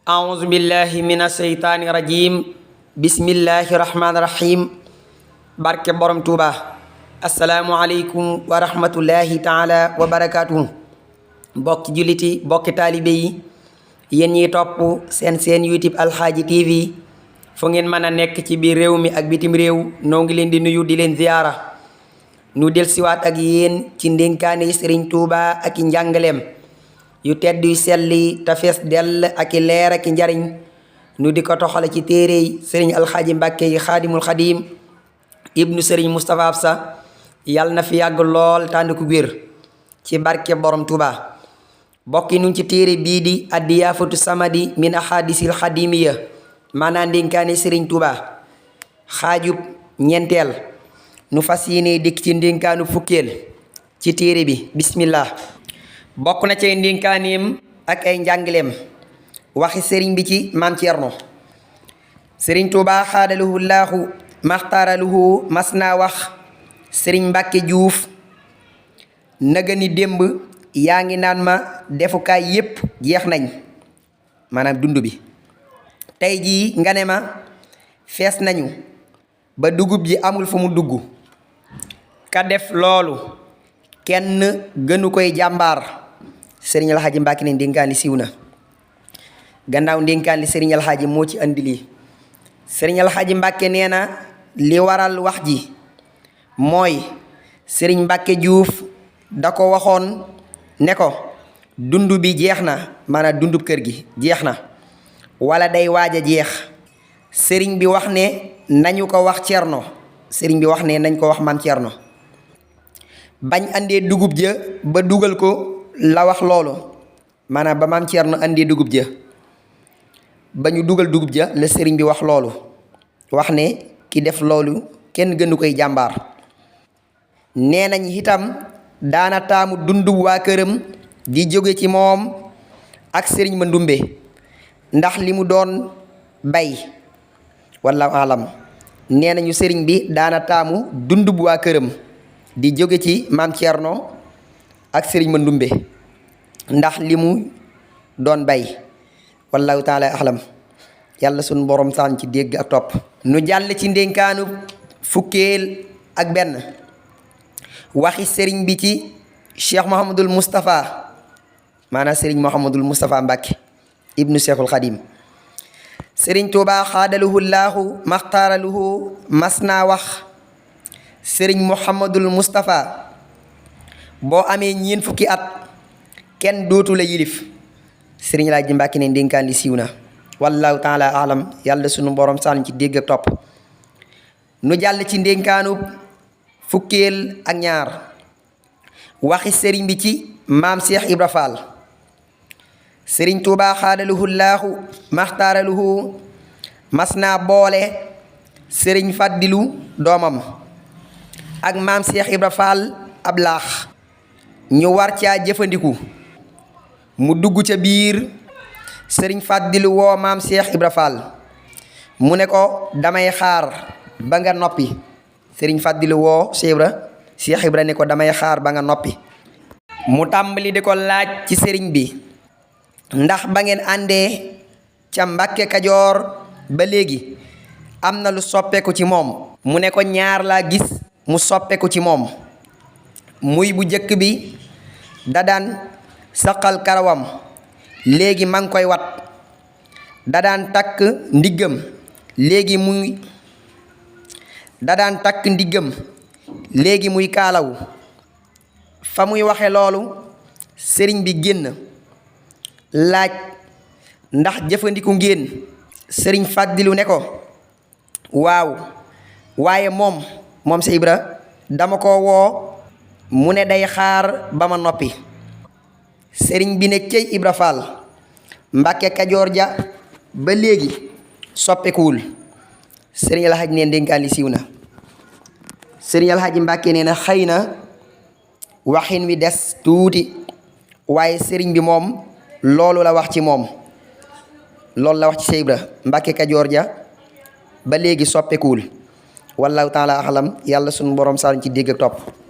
أعوذ بالله من الشيطان الرجيم بسم الله الرحمن الرحيم barke borom Tuuba asalaamualeykum wa rahmatullahi taala wa barakaatuhu bokki julliti bokki taalibe yi yéen ñiy topp seen YouTube Alxaaji TV fu ngeen mën a nekk ci biir réew mi ak bitim réew noo ngi leen di nuyu di leen ziyaara nu del siwaat ak yéen ci ndénkaane Sëriñ Tuuba ak i njàngaleem yu tedd yu selli te fees dell ak i leer ak i njariñ nu di ko toxale ci téerey Sëriñ Alxaaji Mbàkke yi Xaadimul Xadiim ibnu Sëriñ Moustapha Absa yàlla na fi yàgg lool tànd ku wér ci barke borom Tuuba bokki nu ci téere bii di Addiyaafatu Samadi min ahadisil xadimiya maanaam ndénkaane Sëriñ Tuuba xaajub ñeenteel nu fas yéene dikk ci ndénkaanu fukkeel ci téere bi bismillah bokk na ci ndénkaaneem ak ay njàngaleem waxi sëriñ bi ci maam Cerno Sëriñ Tuuba xaadaluhu laahu maxtaaraluhu mas naa wax sëriñ Mbàkke Juuf naga ni démb yaa ngi naan ma defukaay yépp jeex nañ maanaam dund bi tey jii nga ne ma fees nañu ba dugub ji amul fu mu dugg ka def loolu kenn gënu koy jàmbaar sëriñ Alxaaji Mbàkke ne ndénkaan li siiw na gannaaw ndénkaan li sëriñ Alxaaji moo ci andi lii sëriñ Alxaaji Mbàkke nee na li waral wax ji mooy sëriñ Mbàkke Juuf da ko waxoon ne ko dund bi jeex na maanaam dundub kër gi jeex na wala day waaj a jeex sëriñ bi wax ne nañu ko wax Cerno sëriñ bi wax ne nañ ko wax maam Cerno bañ andee dugub ja ba dugal ko la wax loolu maanaam ba maam Cerno andee dugub ja ba ñu dugal dugub ja la sëriñ bi wax loolu wax ne ki def loolu kenn gënu koy jàmbaar nee nañ itam daana taamu dundub waa këram di jóge ci moom ak sëriñ Mandumbe ndax li mu doon bay wallaahu alam nee nañu sëriñ bi daana taamu dundub waa këram di jóge ci maam Cerno ak sëriñ Mandumbe ndax li mu doon bay wallaahu taala alam yàlla sunu borom saan ci dégg ak topp nu jàll ci ndénkaanu fukkeel ak benn waxi sëriñ bi ci Cheikh Mouhamadul Moustapha maanaam sëriñ Mouhamadul Moustapha Mbàkke ibnu Cheikhul Xadim sëriñ Tuuba xaadaluhu laahu maxtaaraluhu mas naa wax sëriñ Mouhamadul Moustapha boo amee ñeent fukki at kenn dootu la yilif sëriñ Alaaji Mbàkke ne ndénkaan li siiw na wallahu taala alam yàlla sunu borom sànni ci dégg ak topp nu jàll ci ndénkaanu fukkeel ak ñaar waxi sëriñ bi ci maam Cheikh Ibra Fall sëriñ Tuuba xaadaluhu laahu maxtaaraluhu mas naa boole sëriñ Fàddilu doomam ak maam Cheikh Ibra Fall ab laax ñu war caa jëfandiku mu dugg ca biir sëriñ Fàddilu woo maam Cheikh Ibra Fall mu ne ko damay xaar ba nga noppi sëriñ Fàddilu woo Cheikh Ibra ne ko damay xaar ba nga noppi mu tàmbali di ko laaj ci sëriñ bi ndax ba ngeen àndee ca Mbàkke Kajoor ba léegi am na lu soppeeku ci moom mu ne ko ñaar laa gis mu soppeeku ci moom muy bu jëkk bi da daan saqal karawam léegi ma ngi koy wat da daan takk ndiggam léegi muy kaalawu fa muy waxe loolu sëriñ bi génn laaj ndax jëfandiku ngeen sëriñ Fàddilu ne ko waaw waaye moom sa Ibra dama ko woo mu ne day xaar ba ma noppi sëriñ bi ne cey Ibra Fall Mbàkke Kajoor ja ba léegi soppekuwul sëriñ Alxaaji ne ndénkaan li siiw na sëriñ Alxaaji Mbàkke nee na xëy na waxin wi des tuuti waaye sëriñ bi moom loolu la wax ci moom loolu la wax ci Cheikh Ibra Mbàkke Kajoor ja ba léegi soppekuwul wallahu taala axlam yàlla sunu borom saan ci dégg ak topp